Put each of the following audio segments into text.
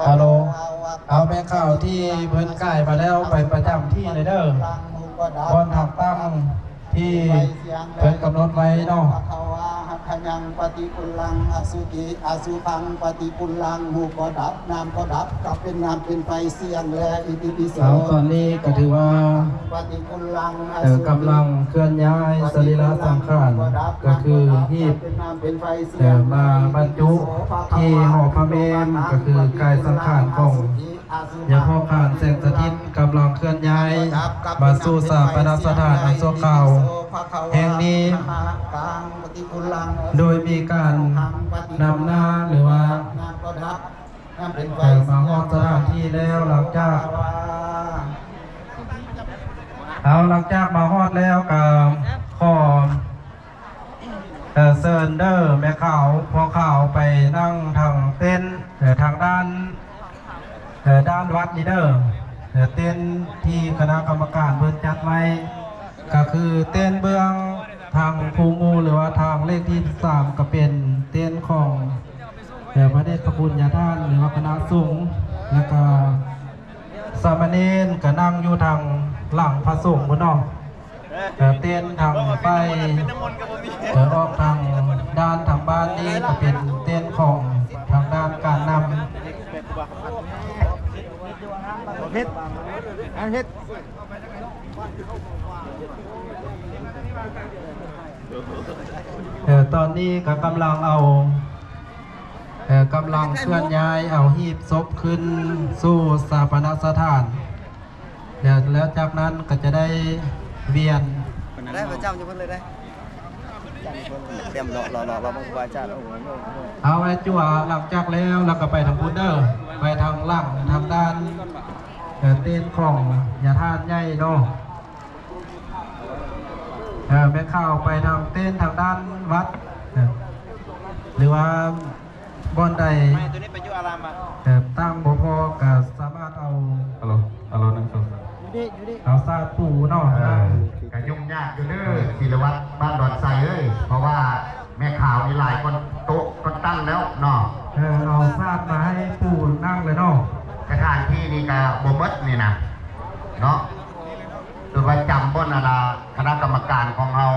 ຮາໂລ ເອົາແມ່ຂ່າວທີ່ເພິ່ນກາຍມາແລ້ວໄປປະຈຳທີ່ເລີຍເດີ ບ່ອນທາງຕັ້ງທີ່ເພິ່ນກຳນົດໄວ້ເນາະ. ພະຄະວາ ຮັກຂະຍັງ ປະຕິກຸນລັງ ອະສຸຈິ ອະສຸພັງ ປະຕິກຸນລັງ ຮູບກໍດັບ ນາມກໍດັບ ກັບເປັນນ້ຳເປັນໄຟ ສຽງແລ ອິຕິປິໂສ. ເອົາ ຕອນນີ້ກໍຖືວ່າ ປະຕິກຸນລັງ ເອີ ກຳລັງເຄື່ອນຍ້າຍສະລີລະສັງຂານ ກໍຄືຮີບ ເອີ ມາບັນຈຸທີ່ຫໍພະເມນ ກໍຄືກາຍສັງຂານຂອງຍາພໍ່ຂ້ານແສງສະຖິດ ກຳລັງເຄື່ອນຍ້າຍມາສູ່ຊາປະນະສະຖານອັນຊົ່ວຄາວແຫ່ງນີ້ ໂດຍມີການນຳໜ້າ ຫຼືວ່າ ເອີ ມາຮອດສະຖານທີ່ແລ້ວ ຫຼັງຈາກ ເອົາ ຫຼັງຈາກມາຮອດແລ້ວກໍຂໍ ເອີ ເຊີນເດີ ແມ່ຂາວ ພໍ່ຂາວ ໄປນັ່ງທາງເຕັນ ເອີ ທາງດ້ານ ເອີ ດ້ານວັດນີ້ເດີ ເອີ ເຕັນທີ່ຄະນະກຳມະການເພິ່ນຈັດໄວ້ ກໍຄືເຕັນເບື້ອງທາງຄູ່ໝູ່ ຫຼືວ່າທາງເລກທີສາມ ກໍເປັນເຕັນຂອງ ເອີ ພະເດດພະຄຸນຍາທ່ານ ຫຼືວ່າຄະນະສົງ ແລ້ວກໍສາມະເນນກໍນັ່ງຢູ່ທາງຫຼັງພະສົງພຸ້ນເນາະ. ເອີ ເຕັນທາງໄຟ ເອີ ອອກທາງດ້ານທາງບ້ານນີ້ກໍເປັນເຕັນຂອງທາງດ້ານການນຳ. ເຮັດ ອັນເຮັດ ເອີ ຕອນນີ້ກໍກຳລັງເອົາ ເອີ ກຳລັງເຄື່ອນຍ້າຍເອົາຮີບສົບຂຶ້ນສູ່ຊາປະນະສະຖານ ແລ້ວ ແລ້ວຈາກນັ້ນກໍຈະໄດ້ວຽນ ໄດ້ປະຈຳຢູ່ເພິ່ນເລີຍເດ້ ຕຽມເລາະ ເລາະ ເລາະ ເລາະເບິ່ງຄູບາອາຈານ. ເອົາ ແມ່ຈົວ ຫຼັງຈາກແລ້ວ ແລ້ວກໍໄປທາງພຸ້ນເດີ ໄປທາງຫຼັງ ທາງດ້ານ ເອີ ເຕັນຂອງຍາທ່ານໃຫຍ່ເນາະ. ເອີ ແມ່ຂາວໄປທາງເຕັນທາງດ້ານວັດ ເອີ ຫຼືວ່າບ່ອນໃດ ໄປ ຕົວນີ້ໄປຢູ່ອາລາມ ເອີ ຕັ້ງບໍ່ພໍກໍສາມາດເອົາ ອາໂລ ອາໂລ ໜຶ່ງ ສອງ ສາມ ຢູ່ນີ້ ຢູ່ນີ້ ເອົາສາດປູເນາະ. ເອີ ກໍຫຍຸ້ງຍາກຢູ່ເດີ ເອີ ສີລະວັດ ບ້ານດອນໄຊເອີຍ ເພາະວ່າແມ່ຂາວນີ້ຫຼາຍກ່ອນໂຕະກ່ອນຕັ້ງແລ້ວເນາະ. ເອີ ເອົາສາດມາໃຫ້ປູນັ່ງເລີຍເນາະ. ສະຖານທີ່ນີ້ກໍບໍ່ໝົດນີ້ນະເນາະ. ຄືວ່າຈຳບ່ອນອັນນ່າ ຄະນະກຳມະການຂອງເຮົາ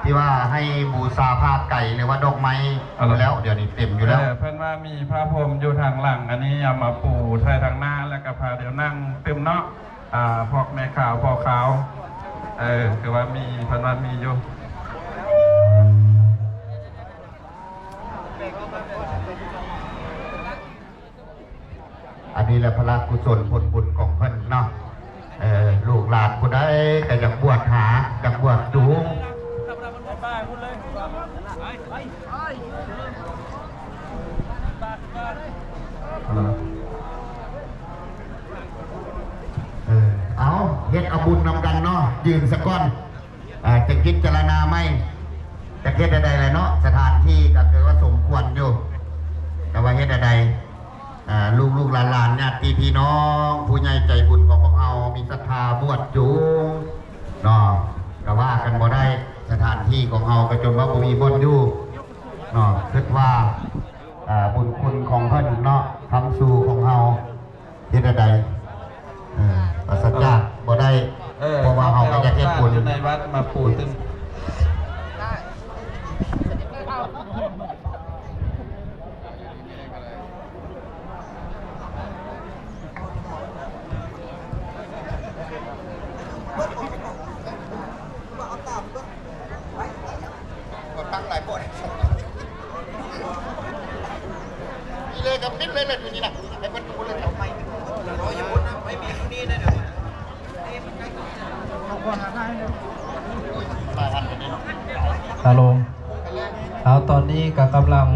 ທີ່ວ່າໃຫ້ບູຊາຜ້າໄກ ຫຼືວ່າດອກໄມ້ ເອົາລະ ແລ້ວ ດຽວນີ້ເຕັມຢູ່ແລ້ວ. ເອີ ເພິ່ນວ່າມີຜ້າພົມຢູ່ທາງຫຼັງ ອັນນີ້ເອົາມາປູໃສ່ທາງໜ້າ ແລ້ວກໍພາດຽວນັ່ງຕື່ມເນາະ. ອ່າ ພວກແມ່ຂາວ ພໍ່ຂາວ ເອີ ຄືວ່າມີ ເພິ່ນວ່າມີຢູ່. ອັນນີ້ແຫຼະພະລາກຸສົນຜົນບຸນຂອງເພິ່ນເນາະ. ເອີ ລູກຫຼານຜູ້ໃດກໍຢາກບວດຫາ ຢາກບວດຈູງ. ເອີ ເອົາ ເຮັດເອົາບຸນນຳກັນເນາະ ຢືນສາກ່ອນ. ອ່າ ຈະພິຈາລະນາໃໝ່ ຈະເຮັດແນວໃດແຫຼະເນາະ. ສະຖານທີ່ກໍຄືວ່າສົມຄວນຢູ່ ແຕ່ວ່າເຮັດແນວໃດ ອ່າ ລູກໆຫຼານໆ ຍາດຕິພີ່ນ້ອງ ຜູ້ໃຫຍ່ໃຈບຸນຂອງພວກເຮົາ ມີສັດທາບວດຈູງເນາະ ກໍວ່າກັນບໍ່ໄດ້. ສະຖານທີ່ຂອງເຮົາກໍຈົນວ່າບໍ່ມີບ່ອນຢູ່ເນາະ. ຄິດວ່າ ອ່າ ບຸນຄຸນຂອງເພິ່ນເນາະ ຄຳສູ່ຂອງເຮົາ ເຮັດແນວໃດ ເອີ ປາສະຈາກ ເອີ ບໍ່ໄດ້ ເອີ ເພາະວ່າເຮົາກໍຢາກເຮັດບຸນ ຢູ່ໃນວັດມາປູຕື່ມ. ກໍຕັ້ງຫຼາຍບ່ອນ ນີ້ເລີຍກໍປິດເລີຍແຫຼະ ຢູ່ນີ້ນະ ໃຫ້ເພິ່ນຢູ່ພຸ້ນເລີຍ. ຮາໂລ ເອົາ ຕອນນີ້ກໍກຳລັງ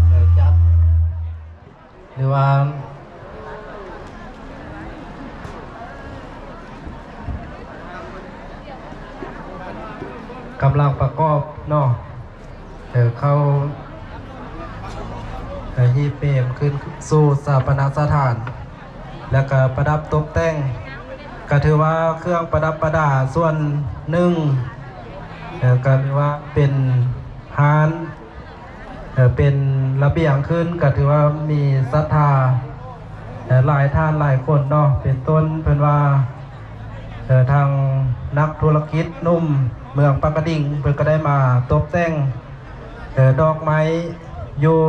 ເອີ ຈັດ ຫຼືວ່າ ກຳລັງປະກອບເນາະ ເອີ ເຂົ້າ ເອີ ຮີບເຟຣມຂຶ້ນສູ່ຊາປະນະສະຖານ ແລ້ວກະປະດັບຕົກແຕ່ງ ກະຖືວ່າເຄື່ອງປະດັບປະດາສ່ວນໜຶ່ງ ເອີ ກະຖືວ່າເປັນ ຮ້ານ ເອີ ເປັນລະບຽງຂຶ້ນ ກໍຖືວ່າມີສັດທາ ເອີ ຫຼາຍທ່ານຫຼາຍຄົນເນາະ ເປັນຕົ້ນເພິ່ນວ່າ ເອີ ທາງນັກທຸລະກິດໜຸ່ມເມືອງປາກກະດິງ ເພິ່ນກໍໄດ້ມາຕົບແຕ່ງ ເອີ ດອກໄມ້ຢູ່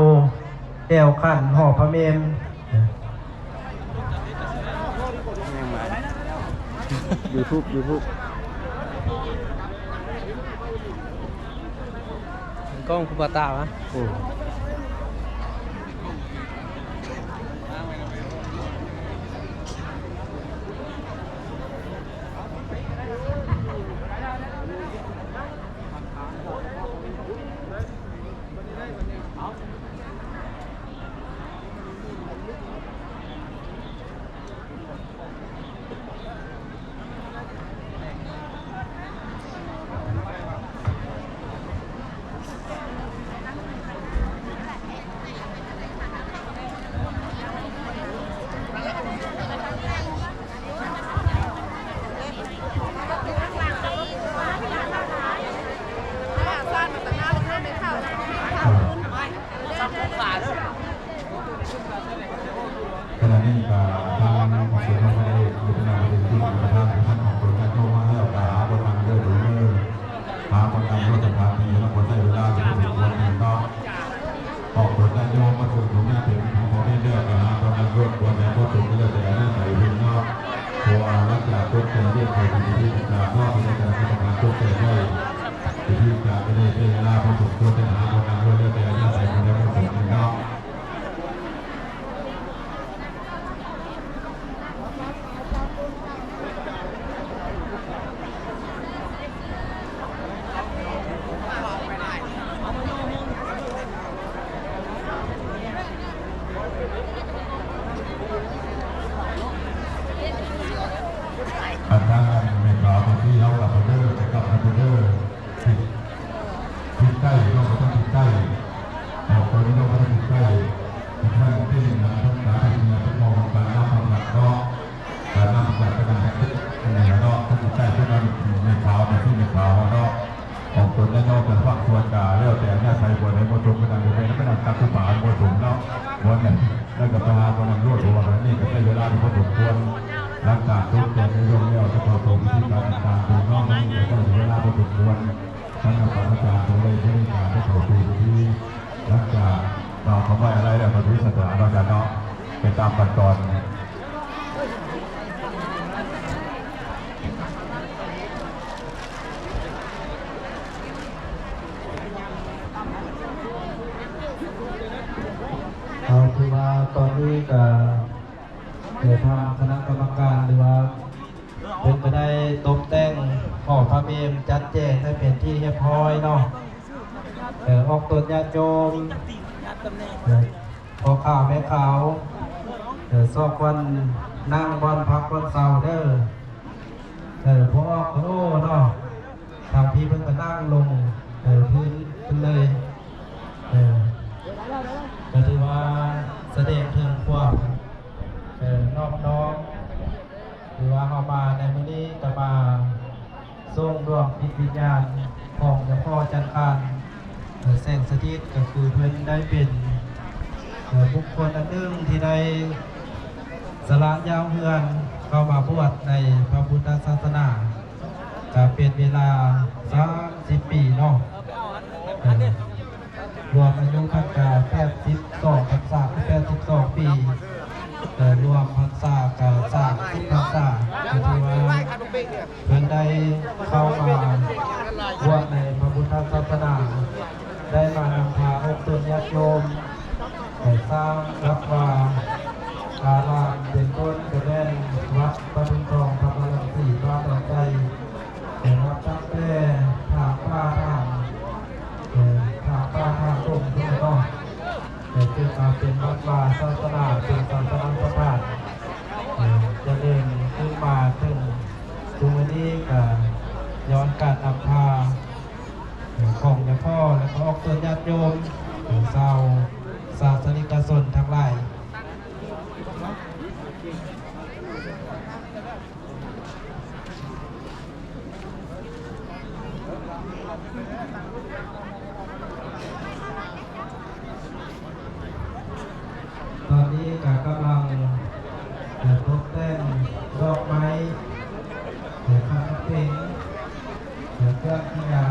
ແນວຂັ້ນຫໍພະເມມ. ແມ່ງມາ YouTube YouTube ເປັນກ້ອງຄູບາຕາວະ ໂອ້. ຂະນະນີ້ກໍທາງຂອງເພິ່ນກໍໄດ້ຢູ່ໃນນາມເປັນທີ່ປະທານ ທ່ານຂອງເພິ່ນກໍໂທມາແລ້ວ ກໍຫາບໍ່ທັນເດີ ເດີ ຫາບໍ່ທັນ ສະຖານທີ່ ແລ້ວກໍໃຊ້ເວລາຢູ່ພໍສົມຄວນເນາະ. ອອກກົດນະໂຍບມາເຖິງຕົງນີ້ເປັນຂອງພໍ່ແມ່ແລ້ວ ກໍຫາຕອນນັ້ນລົດຄວນແມ່ນບໍ່ຕົກເຫຼືອແຕ່ອັນນັ້ນໃສ່ເພິ່ນເນາະ ເພາະວ່າຫຼັງຈາກຕົກແຕ່ງວຽກໄປທີ່ທີ່ຕ່າງໆເນາະ ທີ່ໄດ້ການປະກາດຕົກແຕ່ງໄວ້ ທີ່ຈະໄດ້ໃຊ້ເວລາພໍສົມຄວນ ແຕ່ຫາຕອນນັ້ນລົດເຫຼືອແຕ່ອັນນັ້ນໃສ່ເພິ່ນແລ້ວບໍ່ຕົກເນາະ. ອັນນັ້ນແມ່ນວ່າບາງທີເຮົາກໍເດີ ໄປກັບເດີ ທິດ ທິດໃຕ້ເນາະ ບໍ່ຕ້ອງທິດໃຕ້ ອອກໄປເນາະ ບໍ່ຕ້ອງທິດໃຕ້ ທ່ານເປັນນາງທັກສາທີ່ເປັນເຈົ້າຂອງການນຳພາພັກເນາະ ການນຳພາພັກກະນຳພັກເນາະ ທ່ານຢູ່ໃຕ້ເພິ່ນນັ້ນ ແມ່ຂາວ ແມ່ຊີແມ່ຂາວເນາະ ຂອງຕົນແລະເນາະ ແຕ່ພາກສ່ວນກະແລ້ວແຕ່ອາໄສ ບ່ອນໃດເໝາະສົມກະນັ່ງ ບໍ່ແມ່ນໄປນັ່ງຕັກອຸປາບໍ່ສົມເນາະ ບ່ອນນັ້ນ ແລ້ວກະໄປຫາບ່ອນນັ້ນໂລດ ເພາະວ່າອັນນີ້ກະໃຊ້ເວລາທີ່ພໍສົມຄວນ ຫຼັງຈາກຕົກແຕ່ງໃນຊ່ວງແລ້ວ ຈະເຂົ້າສູ່ພິທີການຕ່າງໆ ເນາະ ມັນກະໃຊ້ເວລາພໍສົມຄວນ. ຄະນະກຳມະການຕ້ອງໄດ້ບໍລິການໄປເຂົ້າສູ່ພິທີ ຫຼັງຈາກກ່າວຄຳໄວ້ອາໄລແລ້ວ ກໍຖືສັດຖາເນາະ ອາຈານເນາະ ໄປຕາມຂັ້ນຕອນ. ເອົາ ຖືວ່າຕອນນີ້ກະ ເອີ ທາງຄະນະກຳມະການ ຫຼືວ່າ ເພິ່ນກະໄດ້ຕົບແຕ່ງຫໍພະເມມ ຈັດແຈງໃຫ້ເປັນທີ່ຮຽບຮ້ອຍເນາະ ເອີ ອອກຕົນຍາດໂຍມ ເອີ ພໍ່ຂາວແມ່ຂາວ ເອີ ຊອກບ່ອນນັ່ງ ບ່ອນພັກ ບ່ອນເຊົາເດີ ເອີ ບໍ່ອອກໂອ້ເນາະ ທາງພີ້ເພິ່ນກະນັ່ງລົງ ເອີ ພື້ນເພິ່ນເລີຍ ເອີ ກະຖືວ່າສະແດງເຖິງຄວາມ ເອີ ນອບນ້ອມ ຖືວ່າເຮົາມາໃນມື້ນີ້ກະມາສົ່ງດວງຈິດວິນຍານຂອງເຈົ້າພໍ່ຈັນຄານ ເອີ ແສງສະຖິດ ກະຄືເພິ່ນໄດ້ເປັນ ເອີ ບຸກຄົນອັນໜຶ່ງທີ່ໄດ້ສະຫຼະຍາວເຮືອນເຂົ້າມາບວດໃນພະພຸດທະສາສະໜາ ກະເປັນເວລາສາມສິບປີເນາະ ເອີ ລວມອາຍຸພັນກະແປດສິບສອງພັນສາ ແປດສິບສອງປີ ເອີ ລວມພັນສາກະສາມສິບພັນສາ ກະຖືວ່າເພິ່ນໄດ້ເຂົ້າມາບວດໃນພະພຸດທະສາສະໜາ ໄດ້ມານຳພາອົບຕົນຍາດໂຍມ ໄປສ້າງວັດວາອາລາມ ເປັນຕົ້ນກະແມ່ນວັດປະທຸມທອງທຳມະລັງສີ ບ້ານດອນໄກ່ ເປັນວັດຕັ້ງແຕ່ຖາມປ່າຖາມ ເອີ ຖາມປ່າຖາມດົງພຸ້ນແຫຼະເນາະ ເອີ ເກີດມາເປັນວັດວາສາສະໜາ ເປັນສາສະນະສະຖານ ເອີ ຈະເລີນຂຶ້ນມາເຖິງທຸກມື້ນີ້ກະຍ້ອນການນຳພາ ຂອງເຈົ້າພໍ່ ແລະ ກະອອກຕົນຍາດໂຍມ ຂອງຊາວສາສະນິກະຊົນທັງຫຼາຍ. ເປັນເຄື່ອງທີ່ນາ